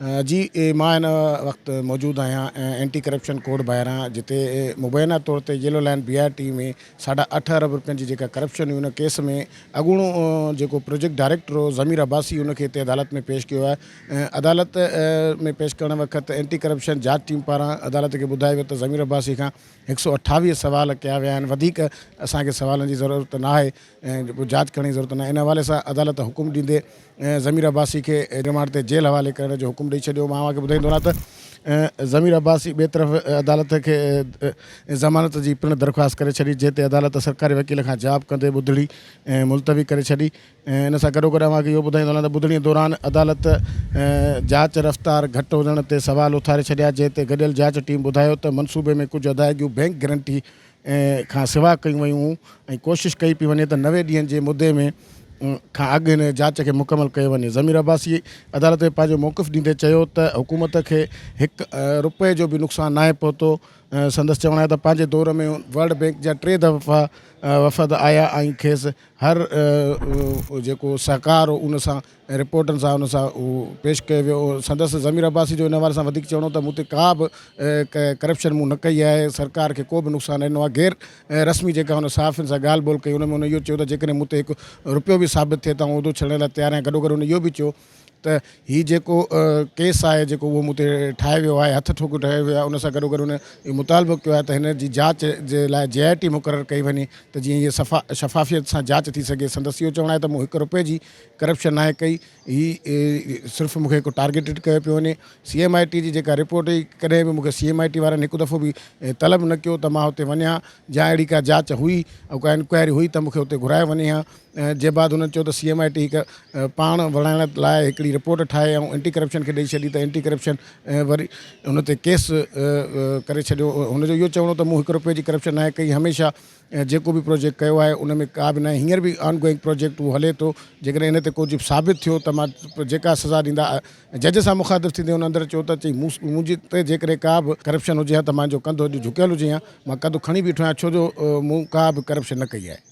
جي مان هن وقت موجود آهيان اينٽي ڪرپشن ڪورٽ ٻاهران جتي مبينا طور تي yellow line B R T ۾ ساڍا اٺ ارب رپين جي جيڪا ڪرپشن هئي ان ڪيس ۾ اڳوڻو جيڪو پروجيڪٽ ڊائريڪٽر هو ضمير عباسي ان کي هتي عدالت ۾ پيش ڪيو آهي عدالت ۾ پيش ڪرڻ وقت اينٽي ڪرپشن جاچ ٽيم پاران عدالت کي ٻڌايو ويو ته ضمير عباسي کان هڪ سو اٺاويهه سوال ڪيا ويا آهن وڌيڪ اسان کي سوالن جي ضرورت ناهي ۽ جاچ ڪرڻ جي ضرورت ناهي ان حوالي سان عدالت حڪم ڏيندي ضمير عباسي کي رمانڊ تي جيل حوالي ڪرڻ جو حڪم ڏئي ڇڏيو مان اوهان کي ٻڌائيندو رهان ته ضمير عباسي ٻئي طرف عدالت کي ضمانت جي پڻ درخواست ڪري ڇڏي جنهن تي عدالت سرڪاري وڪيل کان جواب ڪندي ٻڌڻي ملتوي ڪري ڇڏي ان سان گڏوگڏ اوهان کي اهو ٻڌائيندو هلان ته ٻڌڻي دوران عدالت جاچ رفتار گهٽ هجڻ تي سوال اٿاري ڇڏيا جنهن تي گڏيل جاچ ٽيم ٻڌايو ته منصوبي ۾ ڪجهه ادائيگيون بئنڪ گرنٽي کان سوا ڪيون ويون هيون ۽ ڪوشش ڪئي پئي وڃي ته 90 ڏينهن جي مدي ۾ کان اڳ هن جاچ کي مڪمل ڪيو وڃي. ضمير عباسي عدالت ۾ پنهنجو موقف ڏيندي چيو ته حڪومت کي هڪ رپئي جو به نقصان ناهي پهتو. سندس چوڻ آهي ته پنهنجي دور ۾ ورلڊ بئنڪ جا ٽي دفعا وفد آيا ۽ کيس هر جيڪو سهڪار هو ان سان رپورٽن سان ان سان اهو پيش ڪيو ويو هو. سندس ضمير عباسي جو ان حوالي سان وڌيڪ چوڻ هو ته مون تي ڪا به ڪرپشن مون نه ڪئي آهي، سرڪار کي ڪو به نقصان نه ڏنو آهي، غير رسمي جيڪا هن صحافين سان ڳالهه ٻولهه ڪئي ان ۾ هن اهو چيو ته جيڪڏهن مون تي هڪ رپيو به ثابت ٿئي ته آئون عهدو ڇڏڻ لاء تيار آهيان، گڏوگڏ هن اهو به چيو ته هي جيڪو ڪيس آهي جيڪو اهو مون تي ٺاهيو ويو آهي، هٿ ٺوڪيو ٺاهيو ويو آهي، ان سان گڏوگڏ هن اهو مطالبو ڪيو آهي ته هن جي جاچ جي لاء جي آء ٽي مقرر ڪئي وڃي ته جيئن هيء شفافيت سان جاچ ٿي سگهي، سندس اهو چوڻ آهي ته مون هڪ رپئي جي ڪرپشن ناهي ڪئي، هي صرف مون کي هڪ ٽارگيٽڊ ڪيو پيو وڃي، سي ايم I ٽي جي جيڪا رپورٽ هئي ڪڏهن به مون کي سي ايم I ٽي وارن هڪ دفعو به طلب نه ڪيو ته مان اتي وڃان ها جا اهڙي ڪا جاچ هئي ۽ ڪا انڪوائري هئي ته مون کي اتي گهرايو وڃي ها جنهن بعد هنن چيو ته سي ايم I ٽي هڪ پاڻ وڙهائڻ لاء هڪڙي رپورٽ ٺاهي ۽ اينٽي ڪرپشن کي ڏئي ڇڏي ته اينٽي ڪرپشن وري ان تي ڪيس ڪري ڇڏيو هن جو اهو چوڻ هو ته مون هڪ رپئي جي ڪرپشن ناهي ڪئي هميشه ۽ جيڪو به پروجيڪٽ ڪيو آهي ان ۾ ڪا به ناهي هينئر به آن گوئنگ پروجيڪٽ اهو هلي ٿو جيڪڏهن ان تي ڪجهه ثابت ٿيو ته مان جيڪا سزا ڏيندا جج سان مخاطب ٿيندي هن اندر چيو ته چئي مون منهنجي تي جيڪڏهن ڪا به ڪرپشن هجي ها ته مان جو ڪنڌ اڄ جهڪيل هجي ها مان ڪنڌ کڻي بيٺو آهيان ڇو جو مون ڪا به ڪرپشن نه ڪئي آهي.